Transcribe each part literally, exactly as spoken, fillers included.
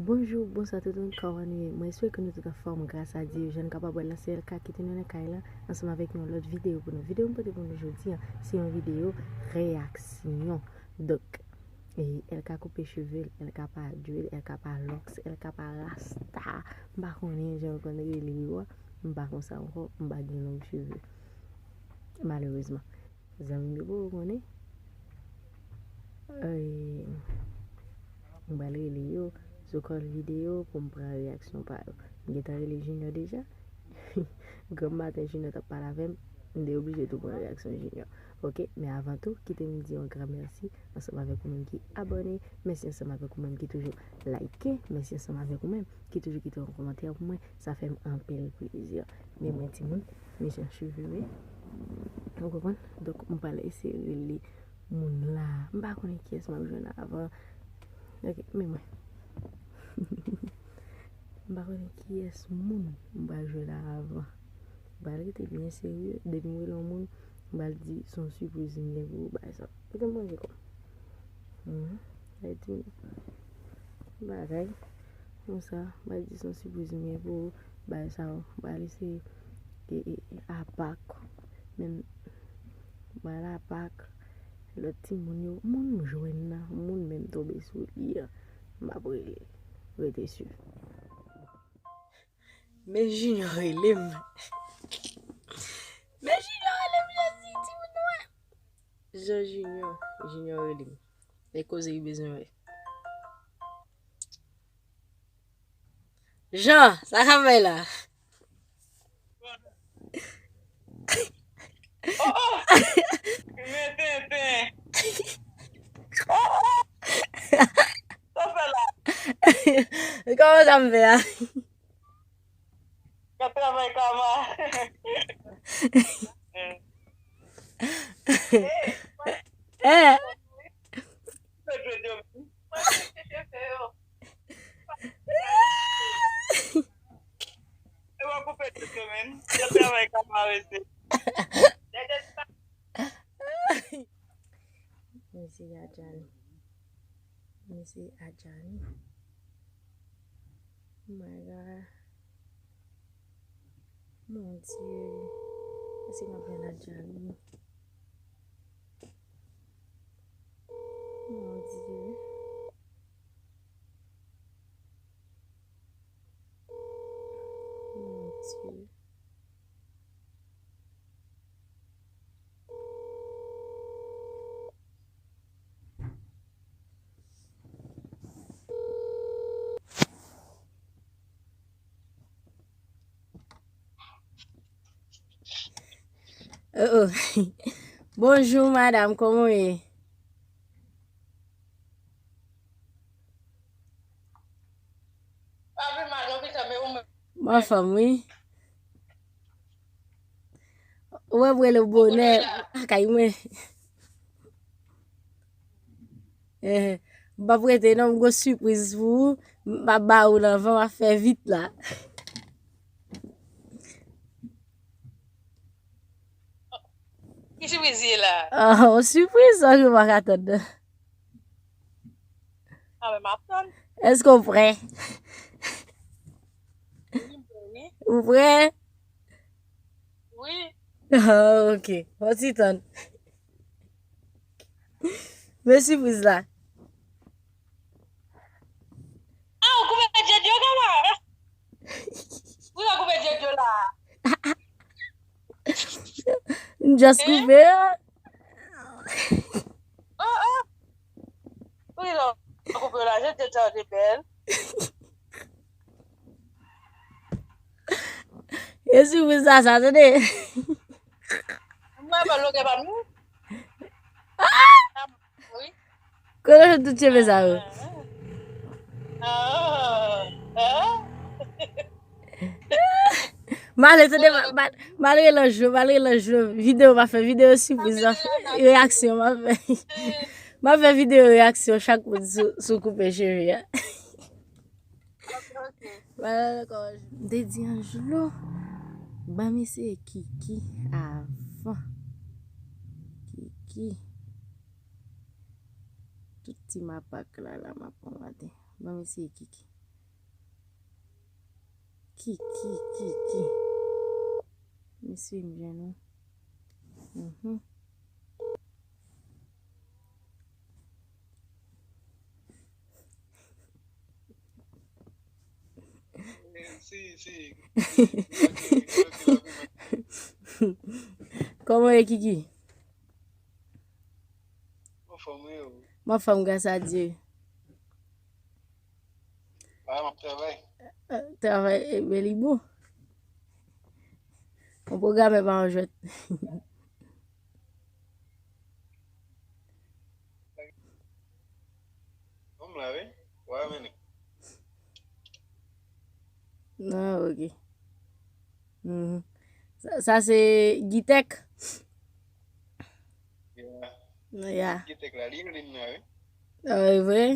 Bonjou, bonswa tout moun, kòman nou ye? Mwen espere ke nou tout anfòm, gras a Dye. Jan nou kapab wè l la, se L K ki tounen nan kay la ansanm avèk yon lòt videyo pou nou. Videyo m pote pou nou jodi a, se yon videyo reyaksyon. Donk, e, L K koupe cheve l, L K pa djwil, L K pa lòks, L K pa rasta. M pa konnen jan yo konn rele yo a, m pa konsa ankò, m pa gen long cheve. Malerezman. Zanmi m yo poko konnen. E, m pral rele yo sou kòl videyo pou m pran reyaksyon pa yo. M gentan rele Junior deja. Granm maten Junior t ap pale avè m, m te oblije tou pran reyaksyon Junior. Oke, men avan tou, kite m di yon gran mèsi ansanm avèk ou menm ki abòne, mèsi ansanm avèk ou menm ki toujou like, mèsi ansanm avèk ou menm ki toujou kite yon kòmantè pou mwen, sa fè m anpil plezi. Men mwen timoun, men jan cheve m ye. Ou konprann? Donk, m pral eseye rele moun la. M pa konnen kiyès m ap jwenn avan. Oke, men mwen. M pa konnen kiyès moun m pral jwenn avan. M pral rete byen serye. Depi m rele yon moun, m pral di se yon sipriz m gen pou ou, bagay sa. Kite m manje kò m. Mhm. Sa vle di bagay konsa, m pral di se yon sipriz m gen pou ou, bagay sa yo. M pral eseye, e, e, e, apak. Men m pral apak. Lòt timoun yo, moun m jwenn nan, moun menm tonbe sou li an, m ap rele l. Rete swiv. Men Junior rele m. Men Junior rele m, Jezi, timoun mwen. Jan Junior, Junior rele m. E koze li bezwen wè. Jan, sa k ap fèt la? Oh, oh! Men tenten! Oh, oh! Sa fè la? Kòman sa m fè a? Ka travay kama. Eh! E w ap koupe tout yo, men. Yo travay kama rete. Mesye Adjani. Mesye Adjani. Oh my God. Mon Dieu. Èske m ap jwenn Adjani? Mon Dieu. Mon Dieu. Oh, oh. Bonjou, madanm, kòman w ye? M anfòm, wi. Ou wè m rele w bonè lakay mwen. Eh, m p ap rete non, m gon sipriz pou ou. M p ap ba ou l anvan, m ap fè vit la. Ki sipriz ye la? Ah, yon sipriz, sa ke m pa ka tann nan. Ah, men m ap tann. Èske w prè? Wi, m prè, wi. Ou prè? Wi. Ah, ok. Fò ti tann. Men sipriz la. Ah, ou koupe djed yo, kama? Ou la koupe djed yo la. M just koupe yo. Oh, oh. Wi, non. Koupe yo la, je te tande bèl. E sipriz sa, sa, tande. Mwen pa longè pa m. Wi. Kote w jwenn tout cheve sa yo? Ah, ah. M ale tande, m al relanj lo, m al relanj lo. Videyo m ap fè, videyo sipriz la, reyaksyon m ap fè. M ap fè videyo reyaksyon chak moun sou, sou koupe cheve a. Ok, ok. M te di Anjlo, ban m eseye Kiki avan. Kiki. Tout ti mapak la, la, m ap pran maten. Ban m eseye Kiki. Kiki, Kiki. Mesye, m jwenn ou. Mhm. Si, si. Kòman w ye, Kiki? Anfòm, wi, wi. M anfòm, gras a Dye. Ah, m ap travay. Travay, e, men li bon. Yon pwogramè pa yon jwèt. Bon, m la, wi. Wa mennen. Ah, ok. Mhm. Sa, sa se Gitèk? Yeah. Yeah. Gitèk la, li rele m la, wi. Ah, e vre?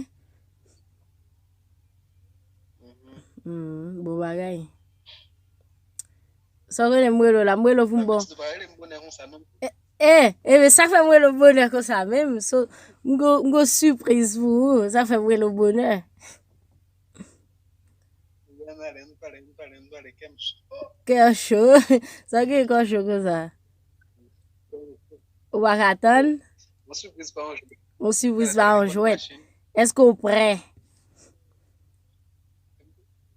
Mhm. Mhm, bon bagay. Sa w konnen m rele w la, m rele w pou m bon. Mèsi, pa rele m bonè konsa, non. E, e, e, men sa fè m rele w bonè konsa menm. So, m gon, m gon sipriz pou ou. Sa fè m rele w bonè. Ann ale, ann pale, ann pale, ann pale, kè m cho. Kè w cho? Sa w gen kè w cho konsa? Ou pa ka tann? Yon sipriz pa yon jwèt. Yon sipriz pa yon jwèt. Èske w prè?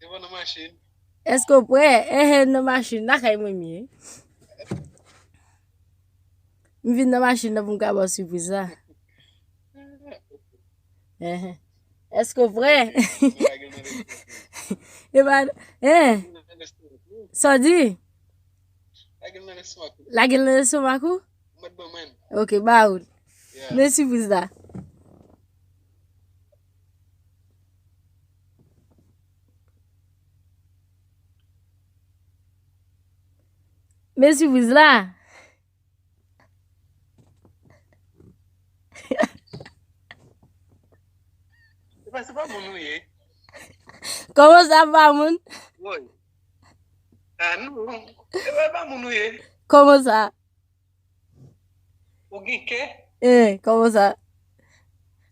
Devan nan machin. Èske w prè? Enhen, nan machin, lakay mwen m ye. M vin nan machin nan pou m ka ba w sipriz la. Enhen. Èske w prè? Epa, en? Sa w di? Lage l nan lestomak ou? Ou mèt ban mwen. Ok, ba ou. Yeah. Men sipriz la. Men sipriz la. Epa, se pa moun ou ye. Kòman sa pa moun? Woy. Ah, non. Epa, e pa moun ou ye. Kòman sa? Ou gen kè? Eh, kòman sa?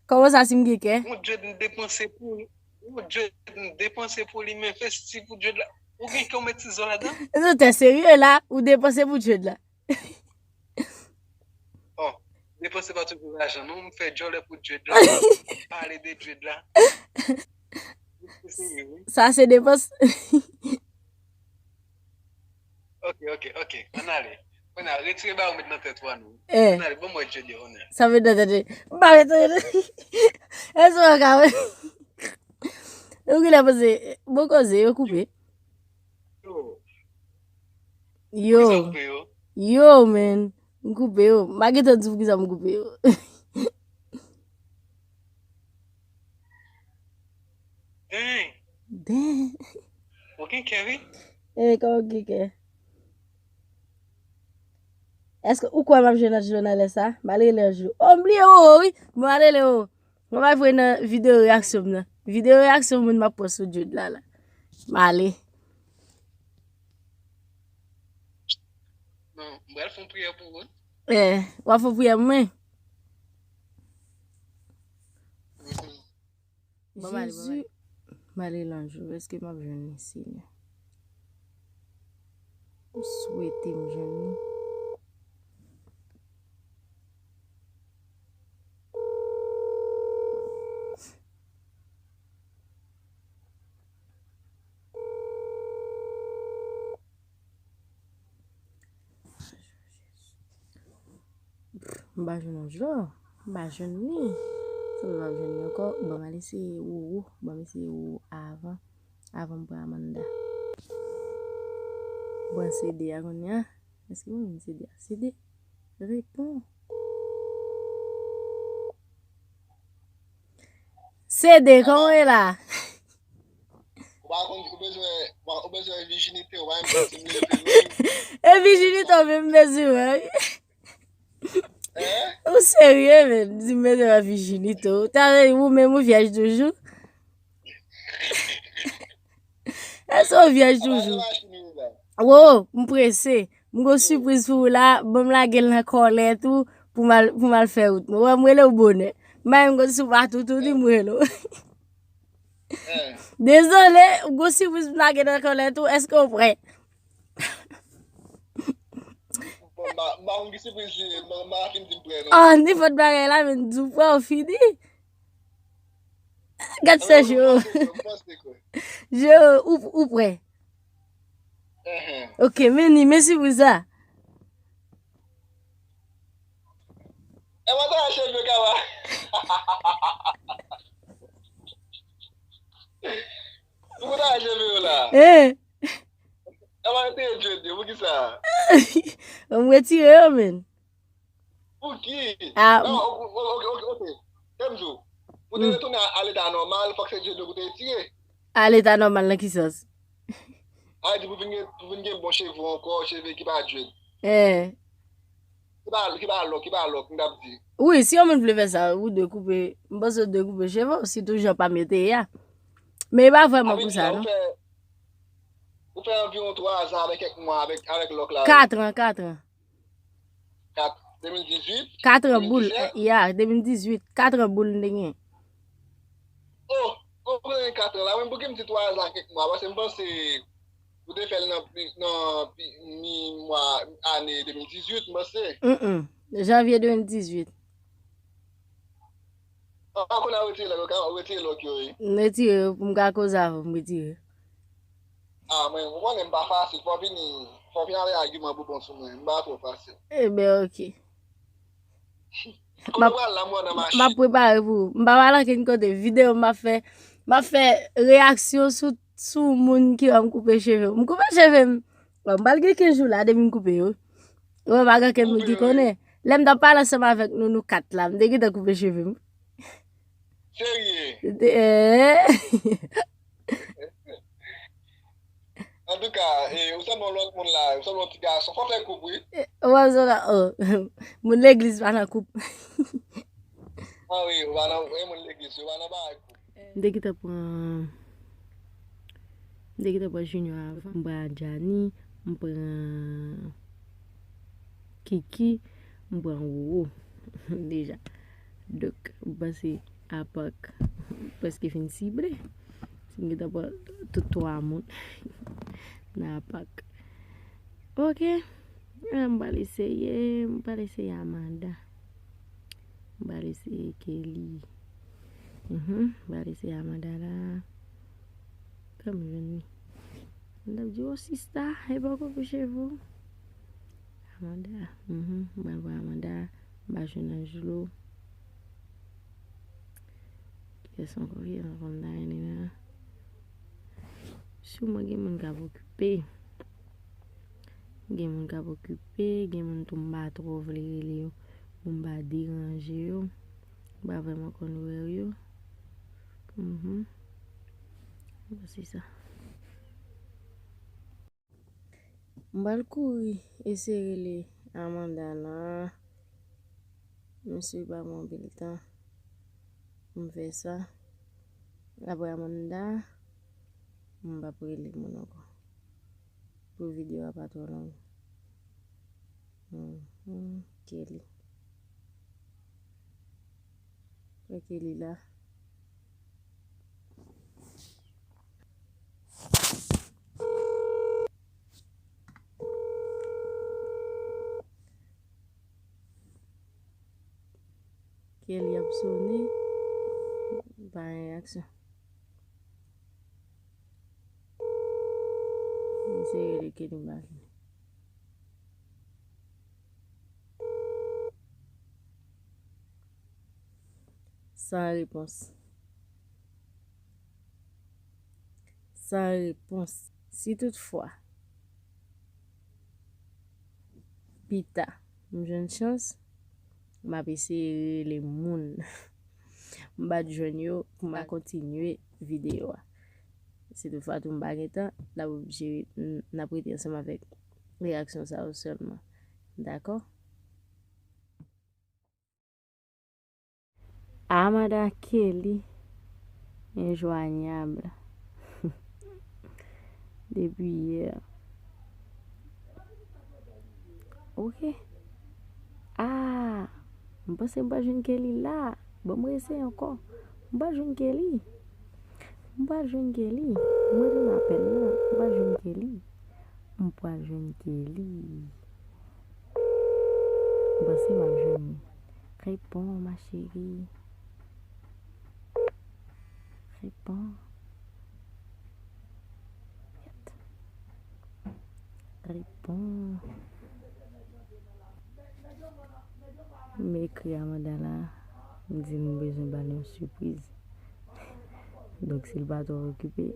Kòman sa si m gen kè? Yon dread m depanse pou li. Yon dread m depanse pou li, men fè si pou dread la. Ou gen kè ou met tizò ladan? Nou te serye la, ou depanse pou dread la. Oh, depanse pa toujou lajan, non, m fè djòlè pou dread la. Pale de dread la. Ou serye, wi. Sa se depans. Ok, ok, ok. Ann ale. Kounye a, retire ba ou met nan tèt ou a non. Eh. Ann ale, ban m wè dread yo, ann ale. Sa met nan tèt ou. M pa retire. Èske w ka wè? Ou genlè panse, bon koze, yo koupe. Yo. Yo. Poukisa w koupe yo? Yo, man. M koupe yo. M pa gentan di w poukisa m koupe yo. Dang. Dang. Ou gen kè, wi. Eh, kòman w gen kè? Èske ou kwè m ap jwenn Angelina lè sa? M al rele Angelina. Oh, m bliye Roro, wi. Bon, m al rele Roro. Mwen va voye nan videyo reyaksyon m nan. Videyo reyaksyon moun m ap pran sou dread la, la. M ale. Non, m pral fè yon priyè pou ou. Eh, w ap fè yon priyè pou mwen? Mhm. Bon, m ale, bon, m ale. Jezi, m ale nan jou. Èske m ap jwenn li, Senyè? M swete m jwenn li. M pa jwenn Anjlo. M pa jwenn li. Sa m ap jwenn li ankò? Bon, m al eseye Roro. Bon, m eseye Roro avan. Avan m pran Amanda. Bon, se de a kounye a. Èske mwen menm se de a? Se de. Reponn. Se de, kòman w ye la? Ou pa konn, ou bezwen, ou bezwen vijinite, ou pa menm bezwen vijinite. E vijinite w menm bezwen wè. Hein? Ou serye, men? Di m bezwen wè vijinite w. Ta vle ou menm ou vyèj toujou? Èske w vyèj toujou? Wo, m prese. M gon sipriz pou ou la. Ban m lage l nan kòlèt ou pou m al, pou m al fè wout mwen. Wè, m rele w bonè. M pa menm konn si w pa toutou, di m rele w. Dezole, m gon sipriz m lage nan kò lè tou, èske w prè? Bon, m pa, m pa konn ki sipriz li ye, m pa, m pa fin di m prè non. Ah, nenpòt bagay la, men di w prè, w fini. Gad sa, Jero. Jero, ou, ou prè? Ok, men ni, men sipriz la. E mwen ta cheve kaba. Pou ta cheve yo la. Eh. E mwen te jwe de, pou ki sa? M retire yo, men. Pou ki? Ah, non, ok, ok, ok, ok. Kèm di w, pou te retounen a, a leta nòmal, fòk se djed ou te retire. A leta nòmal nan ki sans? A di pou vin gen, pou vin gen bon cheve ankò, cheve ki pa djed. Eh. Ki pa, ki pa lòk, ki pa lòk, m t ap di. Wi, si yon moun vle fè sa, ou dwe koupe, m panse ou dwe koupe cheve w, sitou jan pa m yo te ye a. Men e pa vrèman pou sa, non. Ou fè, ou fè anviwon twa zan avèk kèk mwa avèk, avèk lòk la. Kat an, kat an. Kat, de mil dizuit, kat an boul, de mil disèt. Ya, de mil dizuit, kat an boul m te gen. Oh, oh, ou te gen kat an la, men pou ki m di twa zan kèk mwa, paske m panse ou te fè l nan, nan mi mwa ane de mil dizuit, m panse. Mm, mm. Janvye de mil dizuit. Ah, kounye a retire lòk yo, ka retire lòk yo, wi. M retire yo pou m ka koze avè w, m retire. Ah, mwen, ou konnen m pa fasil, fò vini, fò vin avè agiman pou bon sou mwen, m pa twò fasil. Eben, ok. Kote w pral la, m wè w nan machin. M ap prepare pou ou. M pa pral ankenn kote, videyo m ap fè, m ap fè reyaksyon sou, sou moun ki wè m koupe cheve m. M koupe cheve m. Bon, m pral gen kenz jou la depi m koupe yo. Ou wè pa gen okenn moun ki konnen. Lè m t ap pale ansanm avèk nou, nou kat la, m te gentan koupe cheve m. Serye? Eh. Antouka, eh, ou sanble yon lòt moun la, ou sanble yon ti gason. Fò fè koup, wi. Eh, ou wè, zò la, oh. Moun legliz pa nan koup. Ah wi, ou pa nan, eh, moun legliz, ou pa nan bagay koup. M te gentan pran, m te gentan pran Junior avan. M pran Adjani, m pran Kiki, m pran Roro deja. Donk, m panse Apak prèske fin sible. Si m gentan pran tout twa moun nan Apak. Ok. Ah, m pral eseye, m pral eseye Amanda. M pral eseye Kelly. Mhm, m pral eseye Amanda la. Kòm m jwenn li. M t ap di, "Oh, sista, e pa koupe cheve w." Amanda, mhm, m pral pran Amanda. M pa jwenn Anjlo. Kiyès ankò, kiyès ankò m ta rele la? Siman gen moun k ap okipe. Gen moun k ap okipe, gen moun tou m pa twò vle rele yo pou m pa deranje yo. M pa vrèman konn wè yo. Mhm. Bon, se sa. M pral kouri eseye rele Amanda nan. Mesye, ba m anpil tan. M fè sa. Apre Amanda, m p ap rele moun ankò. Pou videyo a pa twò long. Mhm, Kelly. Wè Kelly la. Kelly ap sone, pa gen reyaksyon. Mwen se rele Kelly m pa vini. San repons. San repons. Si toutfwa, pita, m jwenn chans, m ap eseye rele moun m pa t jwenn yo pou m a kontinye videyo a. Si toutfwa tou m pa gen tan, n ap oblije, n ap rete ansanm avèk reyaksyon sa yo sèlman. Dakò? Amanda Kelly enjwanyab depi yè. Ok. Ah, m panse m pa jwenn Kelly la. Bon, m reseye ankò. M pa jwenn Kelly. M pral jwenn Kelly. M rete nan apèl la. M pral jwenn Kelly. M pral jwenn Kelly. M panse m ap jwenn li. Reponn, ma chérie. Reponn. Yèt. Reponn. M ekri Amanda la, m di m bezwen ba l yon sipriz. Donk, si l pa twò okipe,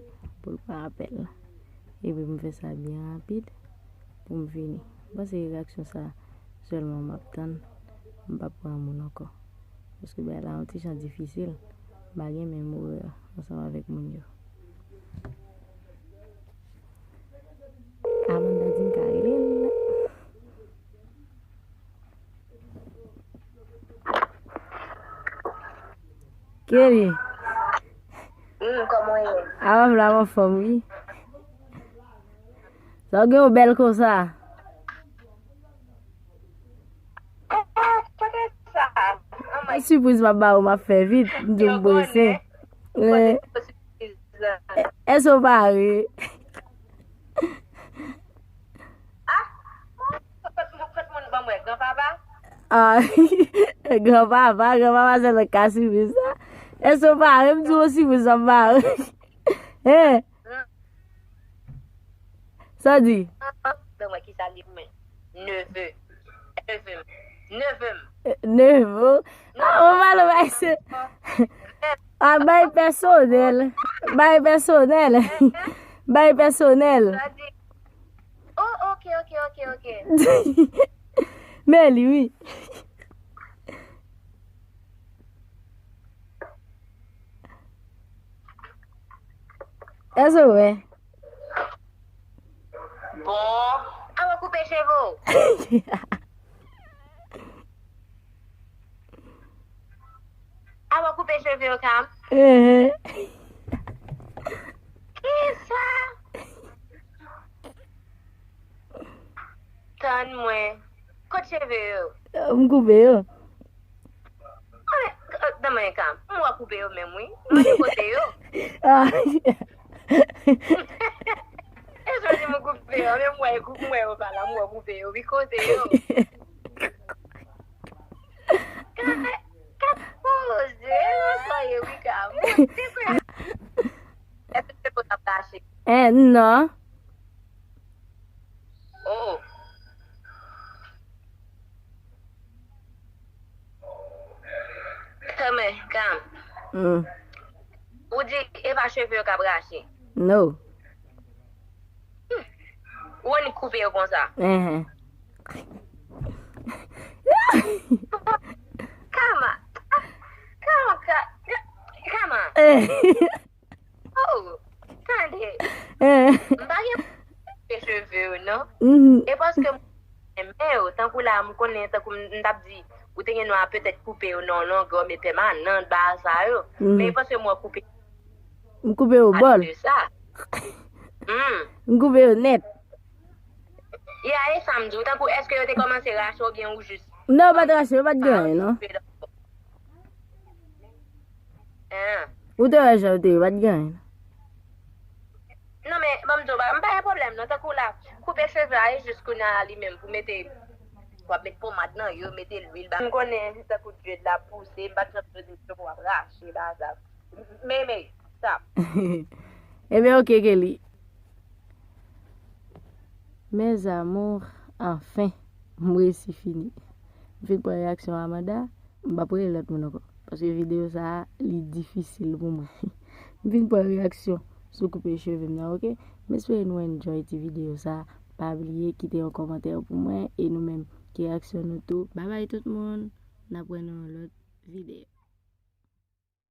pou l pran apèl la. Epi m fè sa byen rapid pou m fini. M panse reyaksyon sa sèlman m ap tann, m p ap pran moun ankò. Paske bagay la yon ti jan difisil, m pa gen menm orè ansanm avèk moun yo. Amanda di m ka rele l. Kelly. Hmm, kòman w ye? Awa m la, m anfòm, wi. Sa w gen w bèl konsa? Eh, kote sa? Yon sipriz m ap ba ou, m ap fè vit. M di w m prese. Kote sipriz la? Èske w pare? Ah, kot moun, kot moun ban mwen, granpapa? Ah, granpapa, granpapa sèlman ka sipriz sa. Èske w pare? M di w sipriz sa m pare. Hein? Sa w di? Ban mwen kisa li pou mwen. Neve. Neve m. Neve m. Neve. Ah, ou pale bay se. Ah, bay pèsonèl. Bay pèsonèl. Bay pèsonèl. Sa di, oh, ok, ok, ok, ok. Men li, wi. Èske w wè? Bon, awa koupe cheve w. Awa koupe cheve w, Kam. Ehe. Kisa? Tann mwen. Kot cheve yo? M koupe yo. Nan men Kam, m wè koupe yo menm, wi. Mande kote yo. Ah. E jodi m koupe yo, men m wè, m wè yo pa la, m wè koupe yo, wi, kote yo. Kat, kat poze, e nan sa ye, wi, Kam. Èske se pou t ap kache? Eh, non. Oh. Tanmen, Kam. Hmm. Ou di e pa cheve yo k ap rache? No. Hmm. Ou annik koupe yo konsa? Ehe. Kama. Kama, ka-, Kama. Eh. Oh, tande. Eh. M pa gen koupe cheve yo, non. Mhm. E paske m renmen yo, tankou la, m konnen, tankou m, m t ap di, ou te gen dwa petèt koupe yo nan longè, men pèmanan, bagay sa yo. Mhm. Men e paske m wè koupe. M koupe yo bòl. De sa. Hmm. M koupe yo nèt. Ya, e sa m di w, tankou, èske yo te kòmanse rache oubyen ou jis... Non, yo pa t rache, yo pa t gen anyen, non. Hein. Ou te wè jan yo te ye, yo pa t gen anyen. Non, men, ban m di w, m pa gen pwoblèm, non. Tankou la, koupe cheve a, e jis kounye a li menm, pou mete, w ap met pomad nan yo, mete lwil ba. M konnen, tankou djed la pouse, m pa t janm di w ap rache, ba sa. Men, men, sa. Ebyen, ok, Kelly. Mes amours, anfen, m resi fini. M fin pran reyaksyon Amanda, m p ap rele lòt moun ankò. Paske videyo sa a, li difisil pou mwen. M fin pran reyaksyon sou koupe cheve m nan, ok? M espere nou enjoy ti videyo sa a. Pa bliye kite yon kòmantè pou mwen e nou menm, ki reyaksyon nou tou. Babay tout moun, n ap wè nan yon lòt videyo.